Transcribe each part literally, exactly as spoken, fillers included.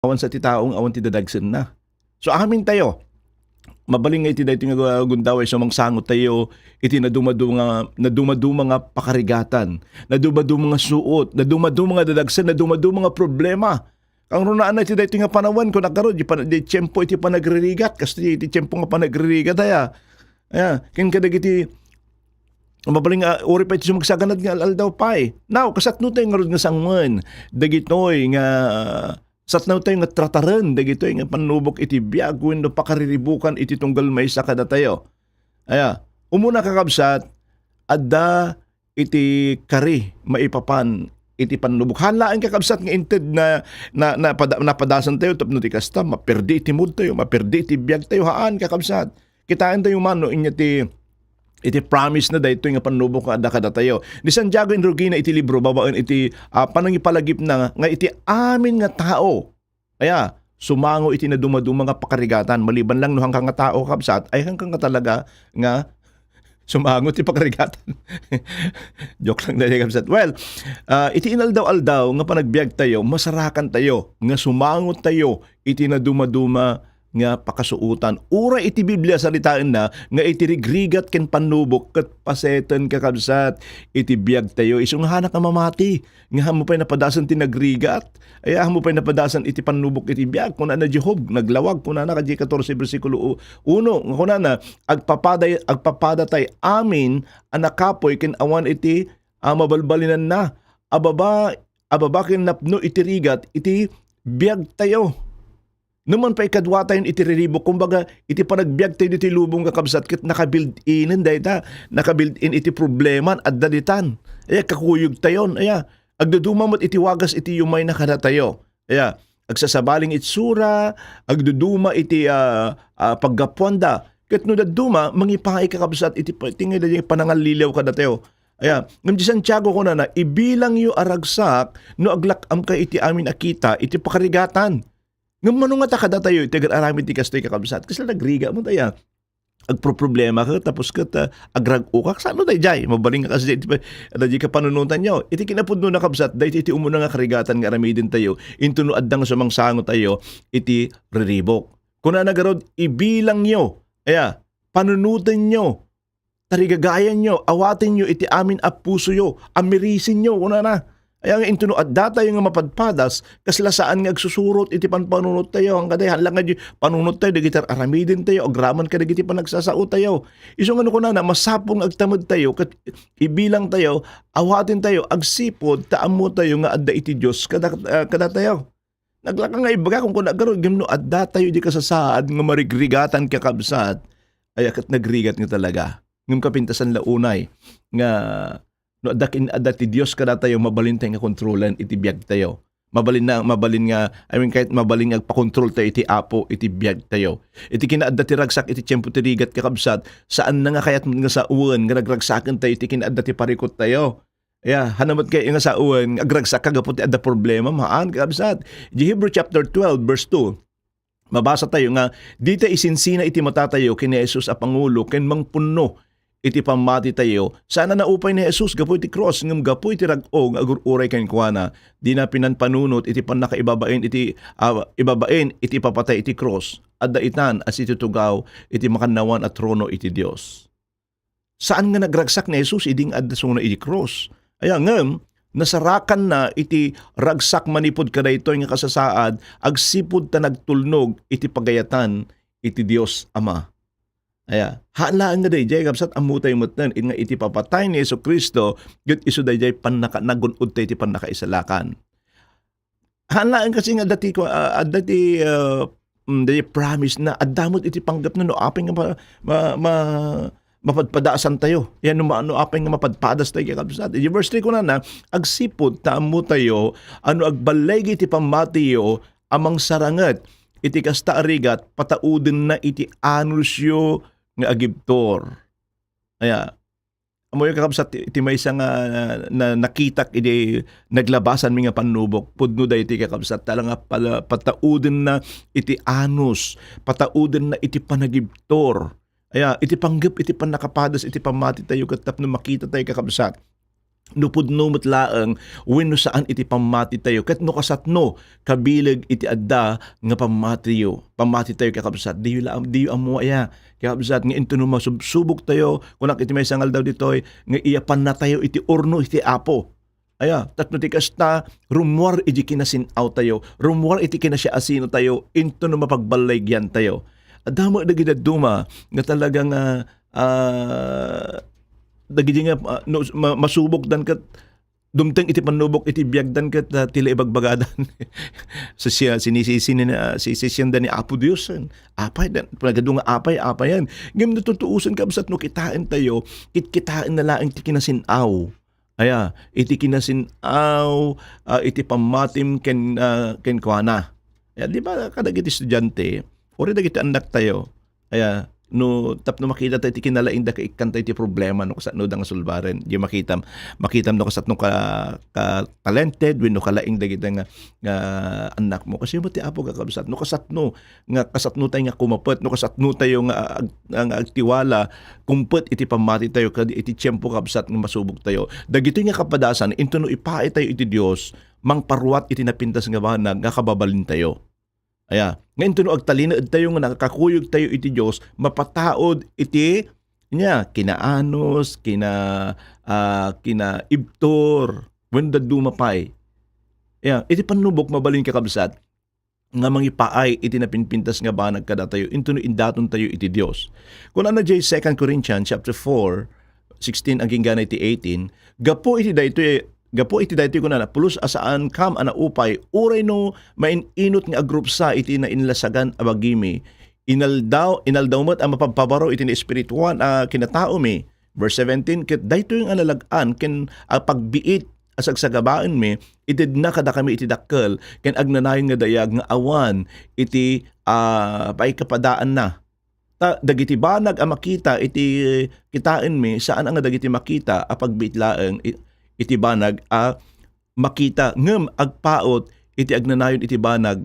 awan sa ti tao nga awan ti dadagsenna. So, amintayo, mabalin nga iti daytoy nga gundaway, sumangsangotayo iti nadumaduma, nadumaduma nga pakarigatan, nadumaduma nga suot, nadumaduma nga dadagsen, nadumaduma nga problema. Kangrunaan na iti daytoy nga panawen, kunak ngarud, di pan-, di tiempo iti panagririgat, kastoy iti tiempo nga panagririgat, aya. Aya, ken kadagiti, mabalin nga, uri pay iti sumagsaganad nga al-aldaw pay. Now, kasatnotayo ngarud nga sangoen dagitoy nga, satnotayo nga trataren dagitoy nga pannubok iti biag wenno pakariribukan iti tunggal maysa kadatayo. Aya, umuna, kakabsat, adda iti kari maipapan iti pannubok. Haan laeng, kakabsat, nga inted na, na, napada-, napadasantayo tapno ti kasta, maperdi iti moodtayo, maperdi iti biagtayo. Haan, kakabsat. Kitaentayo man no ania ti, iti promise na daytoy nga pannubok nga adda kadatayo. Ni Santiago inrugina iti libro babaen iti, ah, panangipalagipna nga iti amin nga tao, aya, sumango iti nadumaduma nga pakarigatan. Maliban lang no haanka nga tao, kabsat, ay haanka nga talaga nga sumango ti pakarigatan. Joke lang dayta, kabsat. Well, ah, iti inaldaw-aldaw nga panagbiagtayo, masarakantayo nga sumangotayo iti nadumaduma nga pakasuotan. Uray iti Biblia saritaenna nga iti rigrigat ken pannubok ket paseten, kakabsat, iti biagtayo. Isu nga haanak nga mamati, nga haanmo pay napadasan ti nagrigat. Ay, haanmo pay napadasan iti pannubok iti biag. Kunana ni Job, naglawag, kunana kadi katorse bersikulo u-, uno, nga kunana, "Agpapaday-, agpapadatay amin a nakapuy ken awan iti, ah, mabalbalinanna. Ababa, ababa ken napno iti rigat iti biagtayo." Numan pay kaduatayon iti riribuk, kumbaga, iti panagbiagtayo ditoy lubong, kakabsat, ket naka-built-inen dayta, naka-built-in iti problema, adda ditan. Aya, kakuyogtayon, aya, agduduma met iti wagas iti yumayna kadatayo. Aya, agsasabaling itsura, agduduma iti, ah, ah, paggapuanda. Ket no dadduma, mangipaay, kakabsat, iti pa-, iti nga daydiay panangallilaw kadatayo. Aya, ngem di Santiago kunana, "Ibilangyo a ragsak no aglak-amkayo iti amin a kita iti pakarigatan." Ngem mano ngata kadatayo iti agar-aramid ti kastoy, kakabsat? Kasla nagrigat met aya. Agproproblema ka, tapos ket, ah, agrag-okak. Saan no daydiay? Mabalin nga kasi iti pa-, daydiay kapanunotanyo. Iti kinapudnona, kabsat, daytoy iti umuna nga karigatan nga aramidentayo. Intono adda nga sumangsangotayo iti riribuk. Kunana ngarud, "Ibilangyo." Aya, panunotenyo. Tarigagayanyo, awatenyo iti amin a pusoyo, amirisenyo, kunana. Aya nga intono addatayo nga mapadpadas, kasla saan nga agsusurot iti panpanunottayo, anggaday, haan lang nga di panunottayo, dagiti ar-aramidentayo, agraman kadagiti panagsasaotayo. Isu nga no kunana, masapul nga agtamedtayo, ket ibilangtayo, awatentayo, agsipud ta ammotayo nga adda iti Dios kada-, ah, kadatayo. Naglaka nga ibaga, kun kuna ngarud, ngem no addatayo di kasasaad nga marigrigatan, kakabsat, aya ket nagrigat nga talaga. Ngem kapintasan la unay nga no adda kin-, adda ti Dios kadatayo, mabalintayo nga kontrolen iti biagtayo. Mabalin na, mabalin nga, I mean, kahit mabalin nga agpakontroltayo iti Apo iti biagtayo. Iti kinaadda ti ragsak iti tiempo ti rigat, kakabsat, saan na nga kayat nga sawen nga nagragsakentayo iti kinaadda ti parikuttayo. Ya, haan met kay nga sawen, agragsak ka gapu ti adda problema, haan, kakabsat. Di Hebrew chapter twelve, verse two, mabasatayo nga, "Dita isinsina iti matatayo ken ni Jesus a Pangulo ken mangpunno iti pammatitayo." Saan a naupay ni Jesus gapu iti krus, ngem gapu iti rag-o nga agur-uray kenkuana, dina pinanpanunot iti pannakaibabain iti, ah, ibabain iti ipapatay iti krus. Adda itan a situtugaw iti makannawan a trono iti Dios. Saan nga nagragsak ni Jesus idi nga adda suna iti krus. Aya ngem, nasarakanna iti ragsak manipud kadaytoy nga kasasaad, agsipud ta nagtulnog iti pagayatan iti Dios Ama. Aya, haan laeng nga daydiay, kabsat, ammotayo metten nga iti papatay ni Jesu-Cristo, ket isu daydiay pannaka-, nagun-odtayo iti pannakaisalakan. Haan laeng kasi nga adda ti kua-, ah, adda ti, ah, mm, daydiay promise na adda met iti panggepna no apay nga ma-, ma-, ma-, mapadpadasantayo. Yan no ma-, no apay nga mapadpadastayo, kakabsat. Iti verse three kunana, "Agsipud ta ammotayo a no agballeg iti pammatiyo a mangsaranget iti kasta a rigat, pataudenna iti anusyo nga agibtur." Aya, Ammoyo, kakabsat, ti, ti maysa nga na-, nakitak idi naglabasanmi nga pannubok, pudno daytoy, kakabsat, talaga pala-, pataudenna iti anus, pataudenna iti panagibtur. Aya, iti panggep iti pannakapadas iti pammatitayo ket tapno makitatayo, kakabsat, no pudno met laeng wenno saan iti pammatitayo, ket no kasatno kabileg iti adda nga pammatiyo, pammatitayo, kakabsat, diyo la-, diyo ammo aya, kakabsat, nga intono masubsubok tayo, kunak iti maysa nga aldaw ditoy, nga iyapannatayo iti urno iti Apo. Aya, tapno ti kasta, rummuar iti kinasin-aw tayo, rummuar iti kinasiasino tayo, intono mapagballaygian tayo. Adda met dagiti dadduma nga talaga nga, ah, dagiti nga, ah, no, ma-, masubokdan ket dumteng iti pannubok iti biagdan ket, ah, ti la ibagbagadan. So, siya, sinisisi ni na, sisisianda ni Apo Dios, eh. Apay, dan, nagadu nga apay, apayan. Ngem no tutuusen, kabsat, no kitaen tayo, kitkitaen na laeng ti kinasin-aw. Aya, iti kinasin-aw, ah, iti pammatim ken, ah, kenkuana. Aya, di ba, kadagiti estudiante, uray dagiti annak tayo, aya, no tapno makita tayo iti kinalaing da, kaikkan tayo iti problema, no kasano da nga sulbaren. Di makitam, makitam no kasano ka, ka talented, wenno kalaing dagiti nga, nga annak mo. Kasi mo ti Apo, kakabsat, no kasano nga kasatno tayo nga kumapet, no kasatno tayo nga ag-, nga agtiwala, kumpet iti pammati tayo, ket iti tiempo, kabsat, nga masubok tayo. Dagitoy nga kapadasan, intono ipaay tayo iti Dios, mangparuat iti napintas nga banag nga kababalin tayo. Aya, nga intono agtalinaed tayo nga nakakuyog tayo iti Dios, mapataud iti, nia, kinaanus, kina, ah, kinaibtur, wenno dadduma pay. Aya, iti pannubok, mabalin, kakabsat, nga mangipaay iti napinpintas nga banag kadatayo, intono indaton tayo iti Dios. Kunana diay Second Corinthians chapter four, sixteen agingga na iti eighteen, gapu iti daytoy, gapu iti daytoy kunana, "Pulos a saankam a naupay, uray no main-inut nga agrupsa iti nainlasagan a bagimi, inaldaw, inaldaw met a mapabpabaro iti naespirituan a kinataomi." Verse seventeen, "Ket daytoy nga nalag-an ken a pagbiit a sagsagabaenmi, itedna kadakami iti dakkel ken agnanayon nga dayag nga awan iti, ah, paikapadaanna. Ta dagiti banag a makita iti kitaenmi, saan a nga dagiti makita a pagbiit laeng i-, iti banag a makita, ngem agpaut iti agnanayon iti banag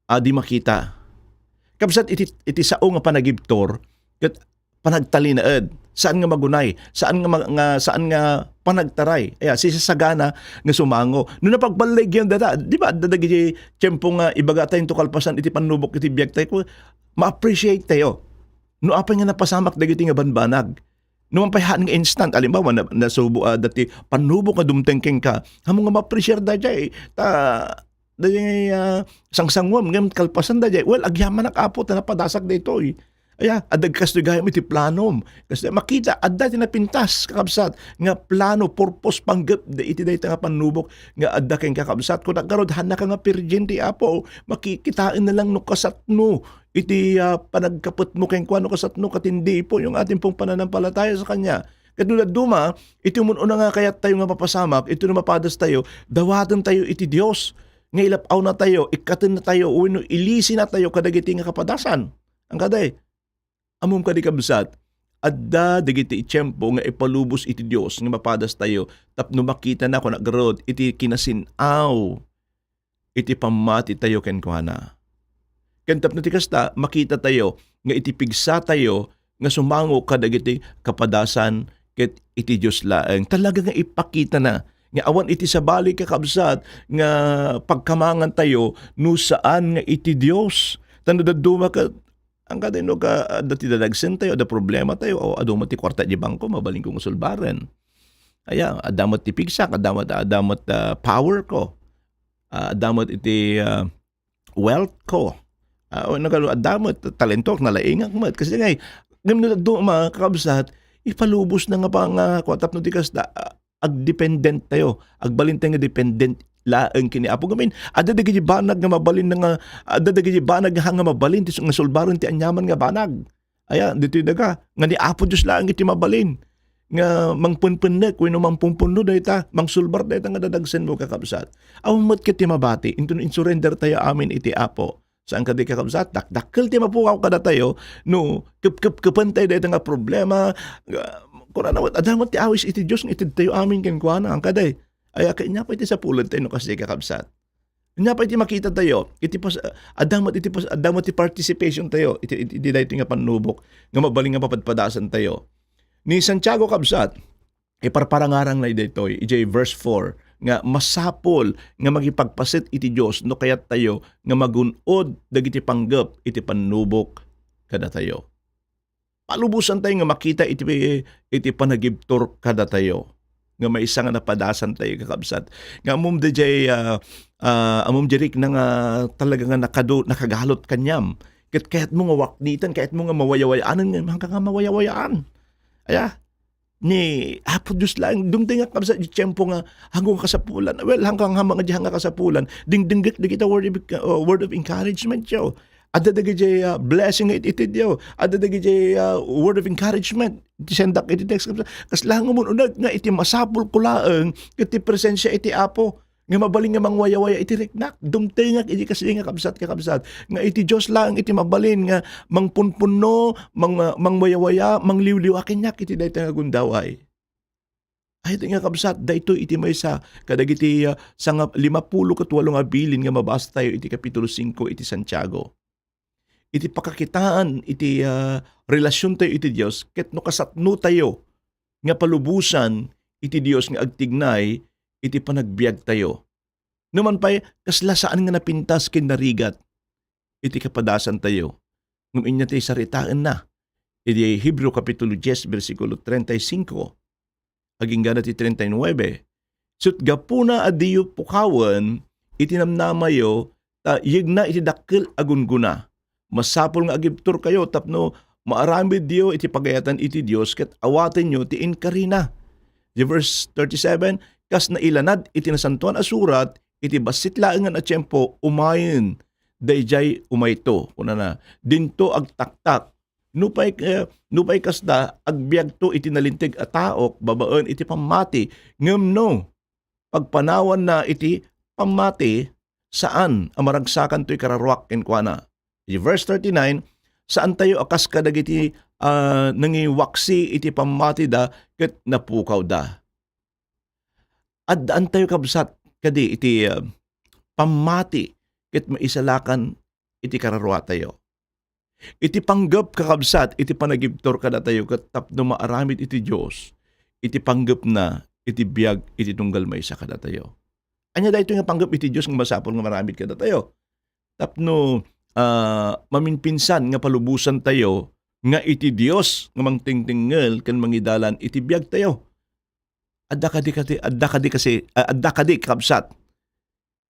a di makita." Kabsat iti, iti sao nga panagibtur, ket panagtalinaed, saan nga magunay, saan nga ma-, nga, saan nga panagtaray. Aya, sisasagana nga sumango. No napagballigyan data, di ba, adda dagiti tiempo nga ibaga tayo into kalpasan iti pannubok iti biag tayo, ma-appreciate tayo. No apay nga napasamak dagiti nga banbanag. No man pay haan nga instant, alimbawa, na, nasubo, ah, dati pannubok nga dumteng kenka, amo nga ma-appreciate daydiay. Ta, daydiay, ah, sangsanguam, ngem kalpasan daydiay. Well, agyamanak, Apo, ta napadasak daytoy. Aya, adda kastoy gayam iti planom. Kasi makita, adda ti napintas, kakabsat, nga plano, purpose, panggep, da-, iti dayta nga pannubok nga adda ken kakabsat. Kunak garud, hannaka nga virgin ti Apo, makikitaen na lang no kasatno iti, ah, panagkapetmo kenkuana, kasatno katindi po yung ating pong pananampalataya sa Kanya. Ket no dadduma, iti umun-una nga kayat tayo nga mapasamak, iti no mapadas tayo, dawaten tayo iti Dios nga ilap-awna tayo, ikkatenna tayo, wenno ilisina tayo kadagiti nga kapadasan. Ang kaday, amom kadi, kabsat, adda dagiti tiempo nga ipalubos iti Dios nga mapadas tayo tapno makitana, kunak garud, iti kinasin-aw iti pammati tayo kenkuana. Ken tapno ti kasta, makita tayo nga iti pigsa tayo nga sumango kadagiti kapadasan ket iti Dios laeng. Talaga nga ipakitana nga awan iti sabali, kakabsat, nga pagkamangan tayo no saan nga iti Dios. Ta no dadduma ket, ang kadeno ka, adda ti dadagsen tayo, adda problema tayo, o adu met ti kuarta di bangko, mabalin kong sulbaren. Aya, adda met ti pigsak, adda met, adda met, ah, power ko. Ah, adda met iti, ah, wealth ko. Ah, o, nagalo, adda met, talento, nalaingak met. Kasi ngay, ngem no dadduma, kakabsat, ipalubos na nga pa nga, kua, tapno ti kasta, ah, agdependent tayo. Agbalin tayo nga dependent laeng ken ni Apo. Ngamin, adda dagiti banag nga mabalin na nga, adda dagiti banag nga, nga mabalin ti, nga sulbaren ti aniaman nga banag. Aya, ditoy daga, nga ni Apo Dios laeng iti mabalin nga mangpenpennek wenno mangpumpunno dayta, mangsulbar dayta nga dadagsenmo, kakabsat. Awan met ket ti mabati, inton insurrender tayo amin iti Apo. Saan kadi, kakabsat? Dakdakkel ti mapukaw kadatayo no kep-, kep-, kepen tayo dayta nga problema. Nga, kunana met, adda met ti awis iti Dios nga ited tayo amin kenkuana. Ang kaday, aya, kanya pa iti sapulen tayo no kasdi, kakabsat. Ania pay ti makita tayo? Iti pas-, adda met iti pas-, adda met ti participation tayo iti, iti, iti daytoy nga pannubok nga mabalin nga papadpadasan tayo. Ni Santiago, kabsat, iparparangarangna daytoy, idiay verse four, nga masapul nga makipagpaset iti Dios no kayattayo nga magun-od dagiti panggep iti pannubok kadatayo. Palubosantayo nga makita iti, iti panagibtur kadatayo nga maysa nga napadasantayo, kakabsat. Nga ammom daydiay, ah, ah, ammom di rikna nga talaga nga nakadu-, nakagalot kaniam. Ket kayatmo nga wakniten, kayatmo nga mawayawayaan, nga hangka nga mawayawayaan. Aya, ni Apo Dios laeng, dumteng nga kabsat, di tiempo nga, hanggo nga kasapulan. Well, hanggang hamang di hangga kasapulan, dingdinggek dagiti word of, uh, word of encouragement, yo. Adda dagiti, uh, blessing nga it-, itid, yo. Adda dagiti, uh, word of encouragement. Ti sendak iti text, kabsat. Kasla nga umununeg nga iti masapul ko laeng, iti presensia iti Apo. Nga mabalin nga mangwayawaya iti riknak. Dumtengak iti kasdi nga kabsat, kakabsat. Nga iti Dios laeng iti mabalin nga mangpunpunno, mang-, mangwayawaya, mangliwliwa kaniak iti dayta nga gundaway. Ay, iti nga kabsat, daytoy iti maysa kadagiti, ah, sanga-, limapulo ket walo nga bilin nga mabasa tayo iti Kapitulo singko iti Santiago. Iti pakakitaan iti, ah, relasiontayo iti Dios ket no kasatnotayo nga palubosan iti Dios nga agtignay iti panagbiagtayo. Numan pay, kasla saan nga napintas ken narigat iti kapadasantayo. Ngem ania ti saritaenna? Iti Hebreo Kapitulo dies, bersikulo treinta y cinco, agingga na ti treinta y nueve, "Ket gapuna a diyo pukawen iti namnamayo, ta yegna iti dakkel a gunggona. Masapul nga agibturkayo tapno maaramidyo iti pagayatan iti Dios ket awatenyo ti inkarina." Di verse thirty-seven, "Kas nailanad iti Nasantoan a Surat, iti bassit laengen a tiempo, umayen daydiay umayto," kunana, "dinto agtaktak. Nupay, eh, nupay kasta, agbiagto iti nalinteg a taok babaen iti pammati, ngem no pagpanawanna iti pammati, saan a maragsakan toy kararuak kenkuana." Iti verse thirty-nine, saantayo a kas kadagiti, ah, nangiwaksi iti pammatida ket napukawda. Addaantayo, kabsat, kadi iti, ah, pammati ket maisalakan iti kararuatayo. Iti panggep, kakabsat, iti panagibtur kadatayo ket tapno maaramid iti Dios, iti panggepna iti biag iti tunggal maysa kadatayo. Ania daytoy nga panggep iti Dios nga masapul nga maaramid kadatayo? Tapno, ah, maminpinsan nga palubosantayo nga iti Dios nga mangtingtingngel ken mangidalan iti biagtayo. Adda kadi, kadi, adda kadi kasi, ah, adda kadi, kabsat,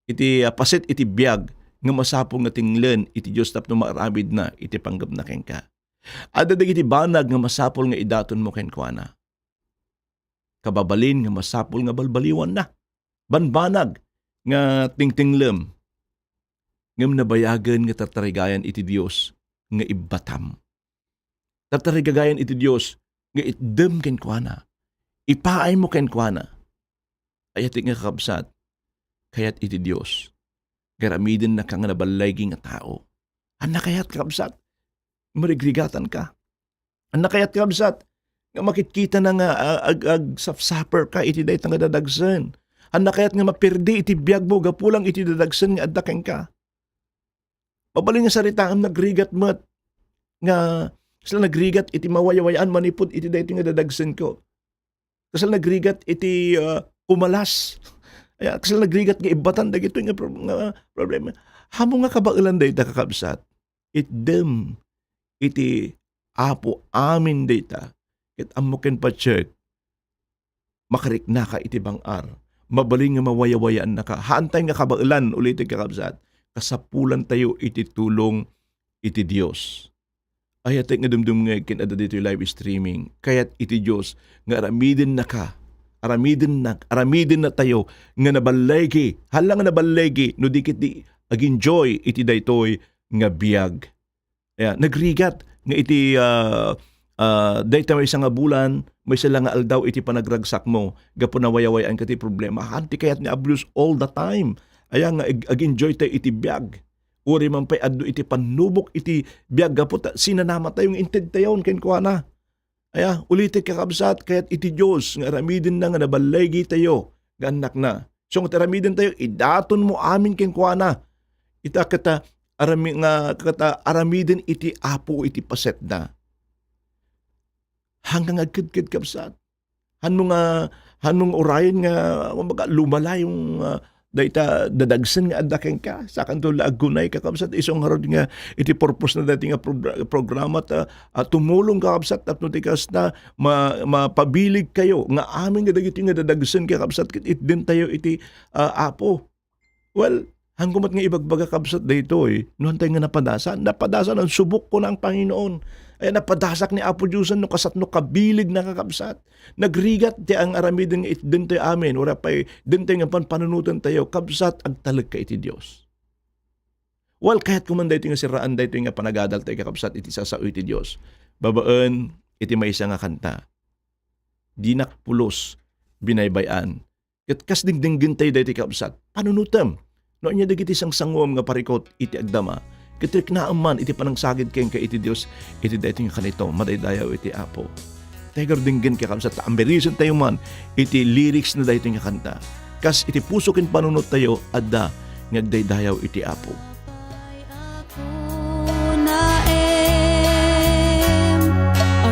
iti, ah, paset iti biag nga masapul nga tinglen iti Dios tapno maaramidna iti panggepna kenka. Adda dagiti banag nga masapul nga idatonmo kenkuana. Kababalin nga masapul nga balbaliwanna. Banbanag nga tingtinglem. Ngem nabayagen nga tartarigayan iti Dios nga ibbatam. Tartarigagayan iti Dios nga itdem kenkuana. Ipaaymo kenkuana. Ayatek nga kakabsat, kayat iti Dios nga aramidennaka nga naballigi nga tao. Anna kayat, kakabsat, marigrigatanka? Anna kayat, kakabsat, nga makitkitana nga, ah, ag-, agsapsaperka iti dayta nga dadagsen? Anna kayat nga maperdi iti biagmo gapu lang iti dadagsen nga adda kenka? Mabalin nga saritaem, nagrigat met nga kasla nagrigat iti mawayawayaan manipud iti daytoy nga dadagsenko. Kasla nagrigat iti, ah, kumalas. Aya, kasla nagrigat nga ibbatan dagitoy nga prob-, nga problema. Ammom nga kabaelan dayta, kakabsat. Itdem iti Apo amin dayta. Ket ammok ken patiek, makariknaka iti bang-ar. Mabalin nga mawayawayaannaka. Haantay nga kabaelan, ulitek, kakabsat. Kasapulantayo iti tulong iti Dios. Ayatek nga dumdumngeg ken adda ditoy live streaming. Kayat iti Dios nga aramidennaka, aramidennak, aramidennatayo nga naballigi. Hala nga naballigi no di ket di ag-enjoy iti daytoy nga biag. Aya, nagrigat nga iti, ah, ah, dayta maysa nga bulan, maysa la nga aldaw iti panagragsakmo, gapu nawayawayaanka ti problema. Haan ti kayat ni Apo Dios all the time. Aya nga ag-, ag-enjoy tayo iti biag. Uray man pay adda iti pannubok iti biag gapu ta sinanamatayo nga intedtayon kenkuana. Aya, ulitek, kakabsat, kayat iti Dios nga aramidenna nga naballigi tayo nga annakna. So, nga aramiden tayo, idaton mo amin kenkuana. Ita kata arami-, nga kata aramiden iti Apo iti pasetna. Hanggang agkedked, kabsat. Hanno nga, hanno nga urayen nga, kumbaga, lumalayo nga dayta dadagsen nga adda kenka, sakanto la aggunay, kakabsat, isu ngarud nga iti purpose na daytoy nga probra-, programa ta, ah, tumulong, kakabsat, tapno ti kasta ma-, mapabiligkayo nga amin nga dagitoy nga dadagsen, kakabsat, ket itdentayo iti, ah, Apo. Well, hanko met nga ibagbaga, kabsat, daytoy, no, hantay nga napadasan, napadasan ang subok, kuna ang Panginoon. Ay, napadasak ni Apo Dios, no, kasatno kabileg na, kakabsat. Nagrigat ti ang aramiden nga itdentayo amin, uray pay dentayo nga panpanunotentayo, kabsat, agtalekka iti Dios. Well, kayatko man daytoy nga siraan, daytoy nga panagadal tayo, kakabsat, iti sasao iti Dios. Babaen iti maysa nga kanta. Dinak pulos binaybay-an. Ket kas dingdinggentayo daytoy, kabsat, panunotem no ania dagiti sangsanguem nga parikut iti agdama, ket riknaem man iti panangsagid kenka iti Dios iti daytoy nga kanito, madaydayaw iti Apo. Tagar dinggen, kakabsat, ta ambirisentayo man iti lyrics na daytoy nga kanta. Kas iti puso ken panunottayo, adda nga agdaydayaw iti Apo. Kunaem,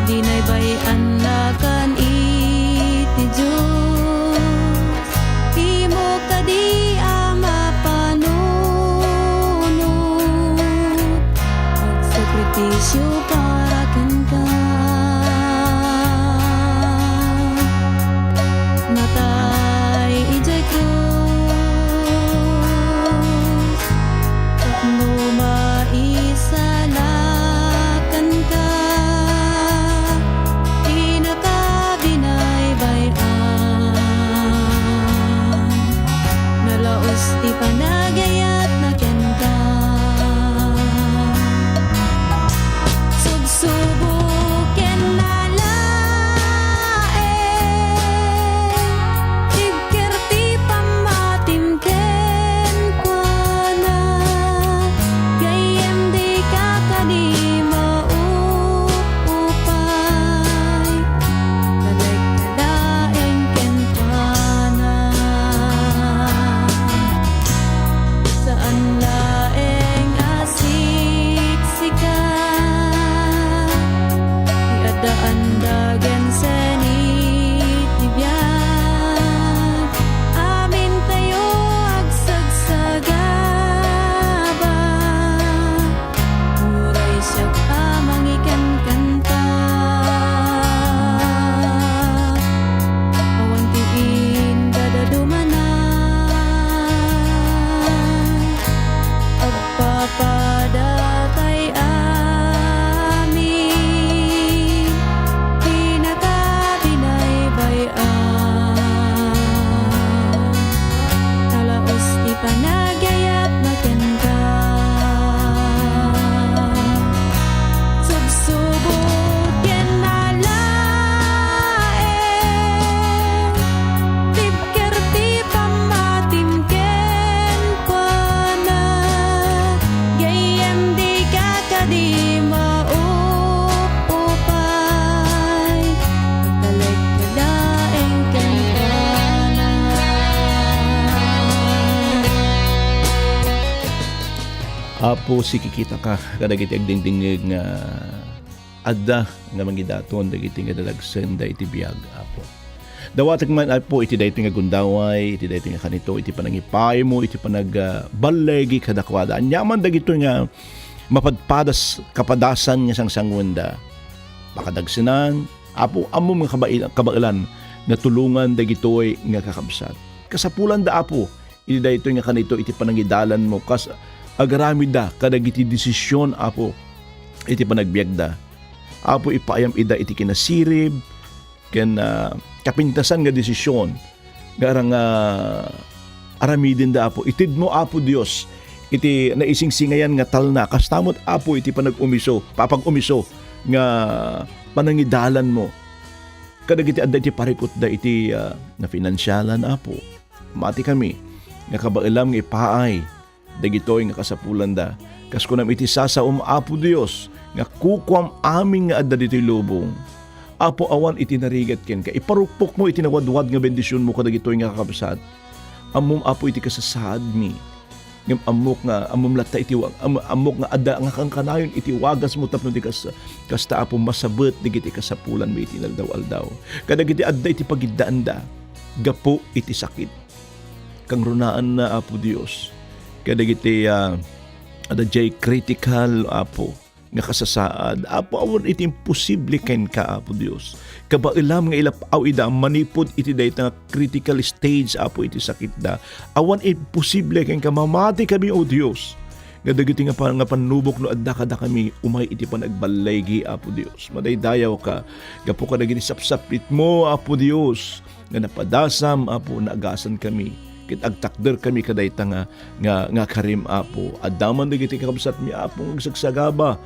aginaybay-annakan iti Dios. Dimo kadi a mapanunot, agsakripisio para kenka. Natay idiay krus tapno maisalakanka. Pinakabinaybay-an, nalaus ti panagayatna kenka. Subsubok ken nalaen, ibker ti pammatim kenkuana. Gayyem, dika kadi maupay, talekka laeng kenkuana. Saan laeng a siksika ti addaan dagen seni ti biag. Amintayo agsagsagaba. Uray siak a mangikankanta, awan ti indadadumana. Agpapadatay amin, pinakabinaybay-an, nalaus ti panagayatna kenka. Subsubok ken nalaen, ibker ti pammatim kenkuana. Gayyem, dika kadi maupupay, talekka laeng kenkuana. Apo, sikikitaka kadagiti agdingdingngeg nga adda nga mangidaton dagiti nga dadagsenda iti biag, Apo. Dawatek man, Apo, iti daytoy nga gundaway, iti daytoy nga kanito, iti panangipaaymo, iti panag-, ah, ballegi kadakuada. Aniaman dagitoy nga mapadpadas, kapadasan nga sangsanguenda. Pakadagsenan, Apo, ammom nga kabail-, kabaelan nga tulongan dagitoy nga kakabsat. Kasapulanda, Apo, iti daytoy nga kanito iti panangidalanmo, kas agaramidda kadagiti desisyon, Apo, iti panagbiagda. Apo, ipaayam ida iti kinasirib ken, ah, kapintasan nga desisyon nga arang, ah, aramidenda, Apo. Itedmo, Apo Dios, iti naisingsingayan nga talna, kasta met, Apo, iti panag-umiso, papag-umiso nga panangidalanmo kadagiti adda iti parikutda iti, ah, nafinansialan, Apo. Mati kami nga kabaelam nga ipaay dagitoy nga kasapulanda. Kas kunam iti sasaom, Apo Dios, nga kukuam amin nga adda ditoy lubong. Apo, awan iti narigat kenka. Iparukpokmo iti nawadwad nga bendisionmo kadagitoy nga kakabsat. Ammom, Apo, iti kasasaadmi. Ngem ammok nga, ammom latta iti wa-, am-, ammok nga adda nga kankanayon iti wagasmo tapno di kas-, kasta, Apo, masabet dagiti kasapulanmi iti inaldaw-aldaw. Kadagiti adda iti pagiddaanda gapu iti sakit. Kangrunaanna, Apo Dios, kadagiti, ah, adda jay critical, Apo, nga kasasaad. Apo, awan iti imposible kenka, Apo Dios. Kabaelam nga ilap-aw ida manipud iti dayta nga critical stage, Apo, iti sakitda. Awan imposible kenka, mamati kami, O Dios. Nga dagiti nga pa-, nga pannubok no adda kadakami, umay iti panagballigi, Apo Dios. Madaydayaw ka, gapu kadagiti sapsapitmo, Apo Dios, nga napadasam, Apo, naagasan kami. Ket agtakder kami kadayta nga, nga, nga karim, Apo. Adda man dagiti kakabsatmi, Apo, nga agsagsagaba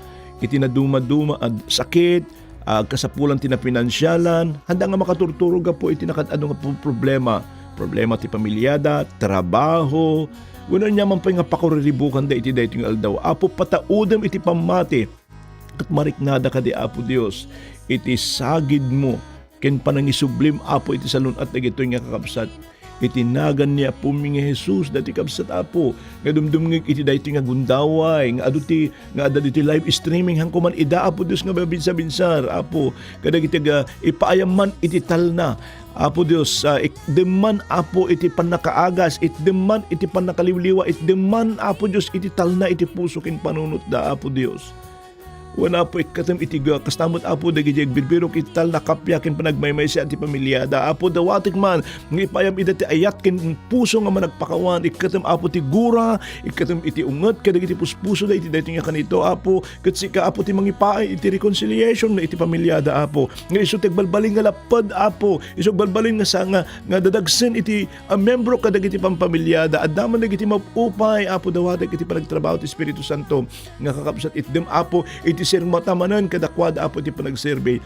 iti nadumaduma a sakit, agkasapulan ti napinansialan, haanda nga makaturturo gapu iti nakaad-adu nga pro-, problema. Problema ti pamiliada, trabaho, wenno ania man pay nga pakuriribukan da iti daytoy nga aldaw. Apo, pataudem iti pammati. Ket mariknada kadi, Apo Dios, iti sagidmo ken panangisublim, Apo, iti salun-at dagitoy nga kakabsat. Iti nagan ni Apomi nga Jesus, daytoy kabsat, Apo, nga dumdumngeg iti daytoy nga gundaway, nga adu ti, nga adda ditoy live streaming, hanko man ida, Apo Dios, nga mabinsabinsar, Apo, kadagiti aga ipaayam man iti talna. Apo Dios, ah, ikdem man, Apo, iti pannakaagas, ikdem man iti pannakaliwliwa, ikdem man, Apo Dios, iti talna iti puso ken panunotda, Apo Dios. Wen, Apo, ikkatem iti ga-, kasta met, Apo, dagiti agbirbirok iti talna, kappia ken panagmaymaysa ti pamiliada. Apo, dawatek man nga ipaayam ida ti ayat ken puso nga managpakawan. Ikkatem, Apo, ti gura, ikkatem iti unget kadagiti puspusoda iti daytoy nga kanito, Apo, ket sika, Apo, ti mangipaay iti reconciliation nga iti pamiliada, Apo. Nga isu ti agbalbalin nga lapped, Apo. Isu agbalbalin nga sa-, nga, nga dadagsen iti, ah, membro kadagiti pampamiliada. Adda man dagiti maupay, Apo, dawatek iti panagtrabaho ti Espiritu Santo. Nga kakabsat, itdem, Apo, iti sirmata manen kadakuada, Apo, iti panagserbi.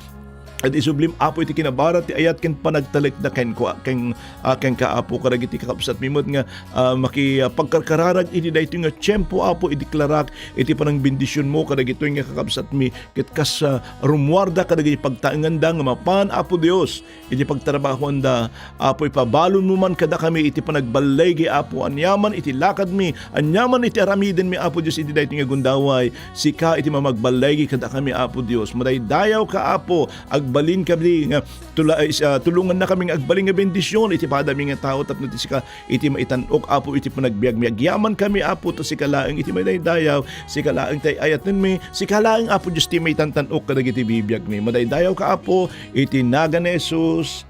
Ket isublim, Apo, iti kinabarat ti ayat ken panagtalekda kenko, ken, ah, kenka, Apo, kadagiti kakabsatmi met nga, ah, maki-, ah, pagkarkararag iti daytoy nga tiempo, Apo, idiklarak iti panangbendisionmo kadagitoy nga kakabsatmi. Ket kas, ah, rummuarda kadagiti pagtaenganda nga mapan, Apo Dios, iti pagtrabahoanda, Apo, ipabalonmo man kadakami iti panagballigi, Apo, aniaman iti lakadmi, aniaman iti aramidenmi, Apo Dios, iti daytoy nga gundaway, sika iti mamagbaligi kadakami, Apo Dios. Madaydayaw ka, Apo, agbalin kami nga tula-, ah, tulonganna kami nga agbalin nga bendision iti padami nga tao tapno ti sika iti maitan-ok, Apo, iti panagbiagmi. Agyaman kami, Apo, ta sika laeng iti madaydayaw, sika laeng ti ay-ayatenmi, sika laeng, Apo Dios, ti maitantan-ok kadagiti bibiagmi. Madaydayaw ka, Apo, iti nagan ni Jesus.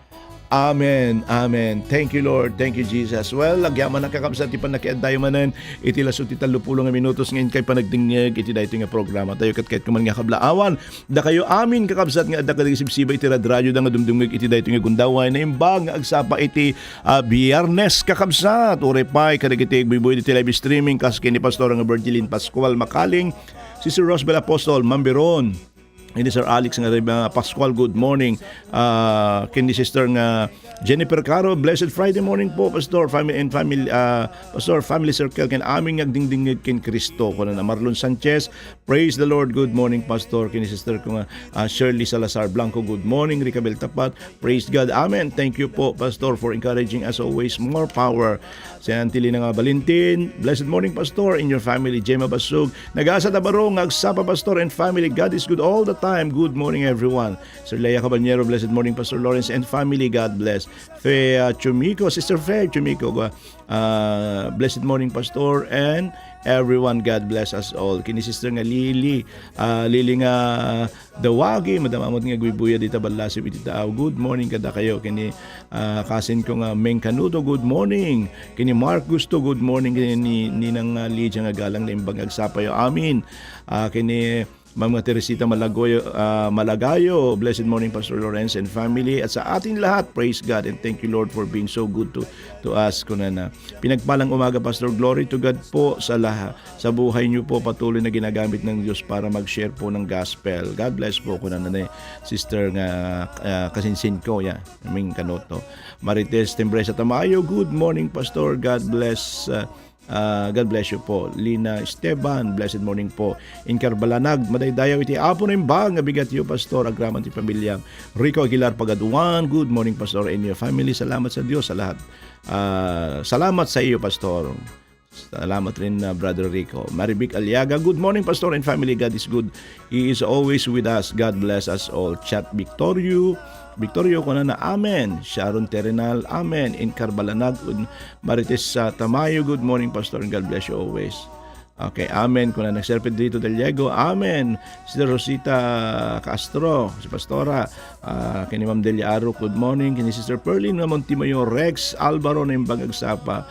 Amen. Amen. Thank you, Lord. Thank you, Jesus. Well, agyaman a kakabsat ti pannakiaddayo manen iti lasu ti tallopulo nga minutos nga inkay panagdengngeg iti daytoy nga programa tayo. Ket kayatko man nga kablaawan, dakayo amin, kakabsat, nga adda kadagiti sibsiba iti radradioda nga dumdumngeg iti daytoy nga gundaway, naimbag nga agsapa iti, ah, Biyernes, kakabsat. Uray pay kadagiti agbuybuy iti live streaming, kas ken ni Pastor nga Virgilin Pascual Makaling, Sister Rosbel Apostol, Ma'am Biron, ken ni Sir Alex nga, ah, Pascual, good morning. Ah, ken ni Sister nga Jennifer Caro, blessed Friday morning po, Pastor, family and family, ah, Pastor, family circle, ken amin nga agdingdingngeg ken Cristo. Kunana Marlon Sanchez, praise the Lord. Good morning, Pastor. Ken ni sister ko nga, ah, Shirley Salazar Blanco, good morning. Rica Beltapat, praise God. Amen. Thank you po, Pastor, for encouraging us always. More power. Si Auntie Lina nga Valentin, blessed morning, Pastor, and your family. Gemma Basug, Nagasa Tabaro nga agsapa, Pastor and family. God is good all the time. Good morning, everyone. Sir Lea Caballero, blessed morning, Pastor Lawrence and family. God bless. Fe, ah, Chumiko, Sister Fe Chumiko, ah, blessed morning, Pastor, and everyone. God bless us all. Kini Sister nga Lily, ah, Lily nga Dawagi, madamamot nga agbuybuya dita ballasib iti taaw. Good morning kadakayo. Kini, ah, kasin ko nga Meng Canuto, good morning. Kini Mark Gusto, good morning. Kini ni, Ninang, ah, Lydia nga galang naimbag nga agsapayo. Amin. Ah, kini Ma'am nga Teresita Malagoyo, ah, Malagayo, blessed morning, Pastor Lawrence and family. At sa ating lahat, praise God and thank you, Lord, for being so good to, to us. Kunana, pinagpalang umaga, Pastor. Glory to God po sa lahat. Sa buhay niyo po, patuloy na ginagamit ng Diyos para mag-share po ng gospel. God bless po, kunana ni sister nga, ah, kasinsin ko, ya, Ming Kanoto. Marites Tembresa Tamayo, good morning, Pastor. God bless, ah, Ah, God bless you po. Lina Esteban, blessed morning po. Incar Balanag, madaydayaw iti Apo naimbag nga bigat yo, Pastor, agraman ti pamilya. Rico Aguilar Pagaduan, good morning, Pastor, and your family. Salamat sa Dios sa lahat. Ah, salamat sa iyo, Pastor. Salamat rin, uh, Brother Rico. Marivic Aliaga, "Good morning, Pastor and family. God is good. He is always with us. God bless us all." Chat Victorio, Victorio, kunana, "Amen." Sharon Terenal, "Amen." In Carbalanag, un-, Marites, uh, Tamayo, "Good morning, Pastor, and God bless you always." Okay, amen. Kunana, Sir Pedrito Deliego, "Amen." Sister Rosita Castro, si Pastora, uh, kini Ma'am Delia Aro, "Good morning." Kini Sister Perlin Ramon Timoyo, Rex Alvaro, naimbag agsapa.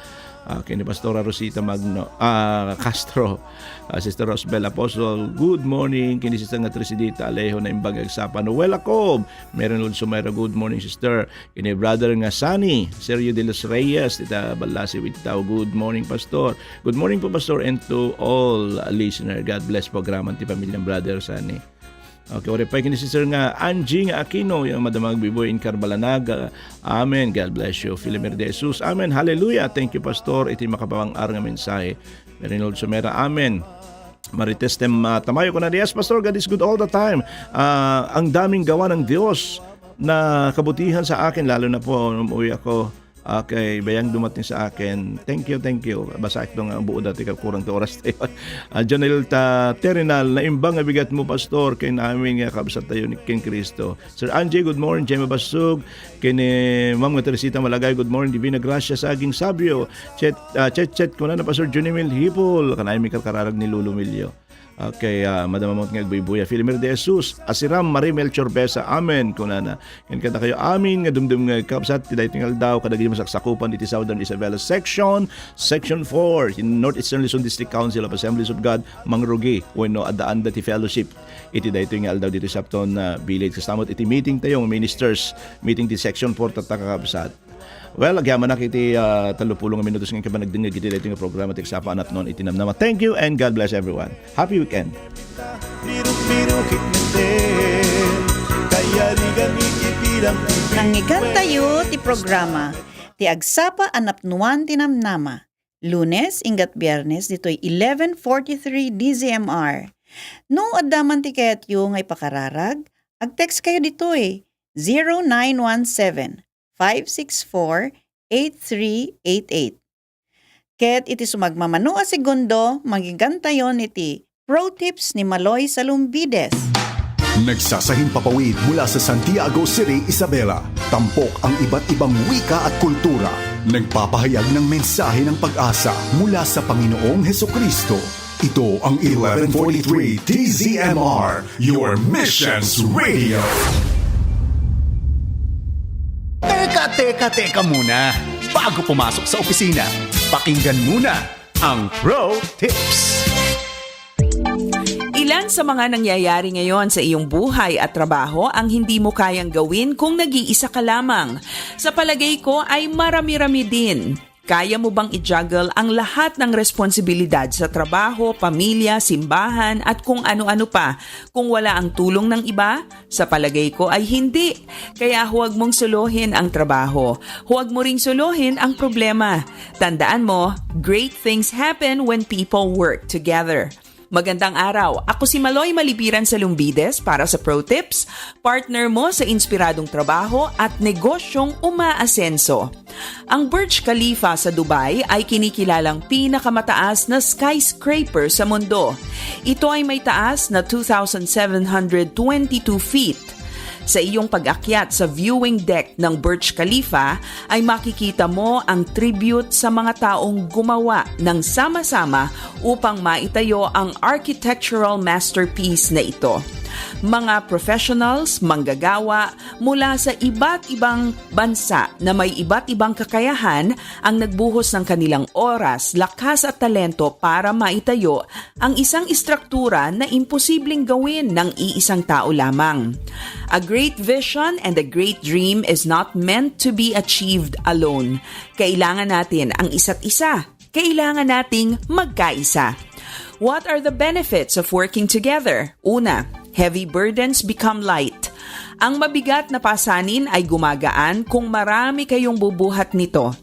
Ah, kini Pastora Rosita Magno, ah, Castro, ah, Sister Rosbel Apostol, "Good morning." Kini Sister nga Trisidita Alejo, naimbag agsapa. Noel Acob, Mary Lord Sumero, "Good morning, Sister." Kini Brother nga Sani, Sergio de los Reyes, dita Ballasi, Wigtao, "Good morning, Pastor." Good morning po, Pastor, and to all listener. God bless po, agraman ti pamilyang Brother Sani. Okay, uray pay kini Sister nga Angie nga Aquino, yang madama nga agbibuya in Carbalanaga. Amen. God bless you. Filimir de Jesus. Amen. Hallelujah. Thank you, Pastor. Iti makapamang-ar nga mensahe. Merinol Sumera. Amen. Marites Tem, ah, Tamayo, kuna, "Yes, Pastor, God is good all the time. Ah, ang daming gawa ng Diyos na kabutihan sa akin, lalo na po nung umuwi ako." Okay, bayang dumating sa akin. Thank you, thank you. Basa ito nga buo dati, kurang ti oras tayo. Ah, Janel Ta Terenal, "Naimbag nga bigat mo, Pastor, kay namin nga kabsat tayo ni King Cristo." Sir Angie, good morning. Gemma Basug, kini Ma'am nga Teresita Malagay, good morning. Divina Gracia Saging Sabio, chet, ah, chet, chet, kuna na Pastor Junimil Hipol, kanay mi karkararag ni Lolo Milio. Okay, ah, Madam Amot nga agbuybuya. Filimir de Jesus, Asiram, Marie Melchor Besa, amen, kunana. Ken kadakayo amin nga dumdum nga kabsat ti daytoy nga aldaw, kadagiti masaksakupan iti Southern Isabela Section, Section four, in Northeastern Luzon District Council of Assemblies of God, Mangrugi, wenno addaanda ti fellowship iti daytoy nga aldaw ditoy Sapton, ah, Village. Kastamot iti meeting tayo, nga ministers meeting ti Section four, tatta, kakabsat. Well, agyamanak iti, ah, tallopulo nga minutos nga panagdengngeg iti daytoy nga programa ti Agsapa a Napnuan iti Namnama. Thank you and God bless everyone. Happy weekend. Nangngegtayo ti programa ti Agsapa a Napnuan ti Namnama, Lunes inggat Biernes ditoy eleven forty-three D Z M R. No adda man ti kayatyo nga ipakararag, ag-text kayo ditoy, zero nine one seven, five six four, eight three eight eight. Ket iti sumagmamano a segundo, manggigantayon iti Pro Tips ni Maloy Salumbides. Nagsasahimpapawid mula sa Santiago City, Isabela. Tampok ang iba't ibang wika at kultura. Nagpapahayag ng mensahe ng pag-asa mula sa Panginoong Hesukristo. Ito ang eleven forty-three T Z M R, your Missions Radio. Teka, teka, teka muna. Bago pumasok sa opisina, pakinggan muna ang Pro Tips. Ilan sa mga nangyayari ngayon sa iyong buhay at trabaho ang hindi mo kayang gawin kung nag-iisa ka lamang? Sa palagay ko ay marami-rami din. Kaya mo bang i-juggle ang lahat ng responsibilidad sa trabaho, pamilya, simbahan, at kung ano-ano pa kung wala ang tulong ng iba? Sa palagay ko ay hindi. Kaya huwag mong solohin ang trabaho. Huwag mo ring solohin ang problema. Tandaan mo, great things happen when people work together. Magandang araw. Ako si Maloy Malibiran Salumbides para sa Pro Tips, partner mo sa inspiradong trabaho at negosyong umaasenso. Ang Burj Khalifa sa Dubai ay kinikilalang pinakamataas na skyscraper sa mundo. Ito ay may taas na two thousand seven hundred twenty-two feet. Sa iyong pag-akyat sa viewing deck ng Burj Khalifa ay makikita mo ang tribute sa mga taong gumawa ng sama-sama upang maitayo ang architectural masterpiece na ito. Mga professionals, manggagawa mula sa iba't ibang bansa na may iba't ibang kakayahan ang nagbuhos ng kanilang oras, lakas at talento para maitayo ang isang istruktura na imposibleng gawin ng iisang tao lamang. A great vision and a great dream is not meant to be achieved alone. Kailangan natin ang isa't isa. Kailangan nating magkaisa. What are the benefits of working together? Una, heavy burdens become light. Ang mabigat na pasanin ay gumagaan kung marami kayong bubuhat nito.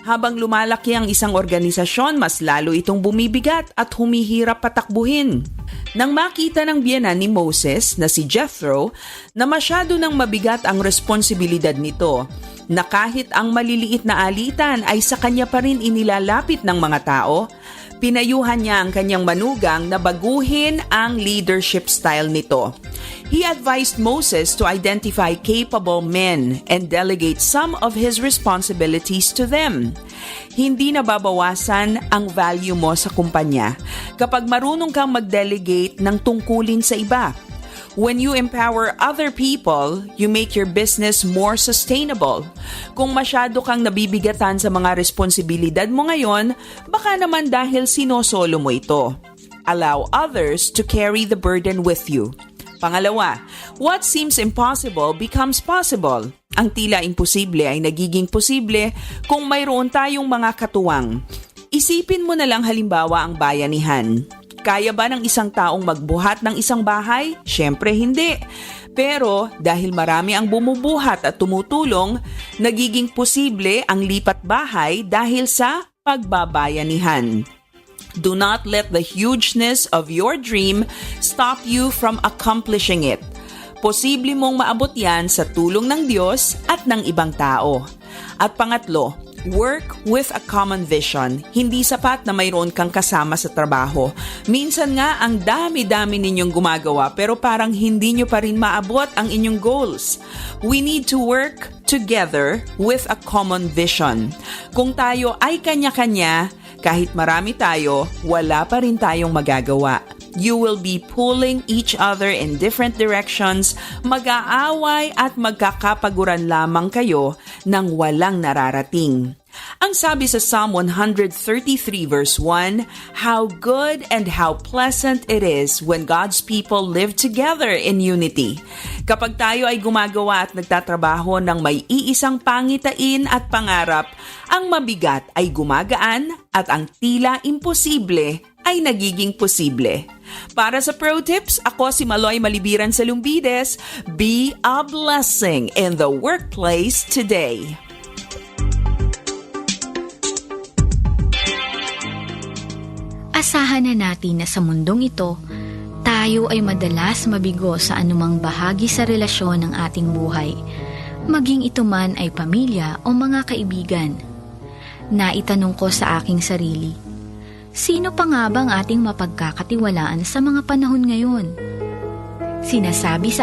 Habang lumalaki ang isang organisasyon, mas lalo itong bumibigat at humihirap patakbuhin. Nang makita ng biyenan ni Moses na si Jethro na masyado nang mabigat ang responsibilidad nito, na kahit ang maliliit na alitan ay sa kanya pa rin inilalapit ng mga tao, pinayuhan niya ang kanyang manugang na baguhin ang leadership style nito. He advised Moses to identify capable men and delegate some of his responsibilities to them. Hindi nababawasan ang value mo sa kumpanya kapag marunong kang mag-delegate ng tungkulin sa iba. When you empower other people, you make your business more sustainable. Kung masyado kang nabibigatan sa mga responsibilidad mo ngayon, baka naman dahil sinosolo mo ito. Allow others to carry the burden with you. Pangalawa, what seems impossible becomes possible. Ang tila imposible ay nagiging posible kung mayroon tayong mga katuwang. Isipin mo na lang halimbawa ang bayanihan. Kaya ba ng isang taong magbuhat ng isang bahay? Siyempre hindi. Pero dahil marami ang bumubuhat at tumutulong, nagiging posible ang lipat bahay dahil sa pagbabayanihan. Do not let the hugeness of your dream stop you from accomplishing it. Posible mong maabot yan sa tulong ng Diyos at ng ibang tao. At pangatlo, work with a common vision. Hindi sapat na mayroon kang kasama sa trabaho. Minsan nga, ang dami-dami ninyong gumagawa pero parang hindi nyo pa rin maabot ang inyong goals. We need to work together with a common vision. Kung tayo ay kanya-kanya, kahit marami tayo, wala pa rin tayong magagawa. You will be pulling each other in different directions, mag-aaway at magkakapaguran lamang kayo nang walang nararating. Ang sabi sa Psalm one hundred thirty-three verse one, "How good and how pleasant it is when God's people live together in unity." Kapag tayo ay gumagawa at nagtatrabaho ng may iisang pangitain at pangarap, ang mabigat ay gumagaan at ang tila imposible ay nagiging posible. Para sa Pro Tips, ako si Maloy Malibiran Salumbides. Be a blessing in the workplace today. Asahan na natin na sa mundong ito, tayo ay madalas mabigo sa anumang bahagi sa relasyon ng ating buhay, maging ito man ay pamilya o mga kaibigan. Naitanong ko sa aking sarili, "Sino pa nga bang ating mapagkakatiwalaan sa mga panahon ngayon?" Sinasabi sa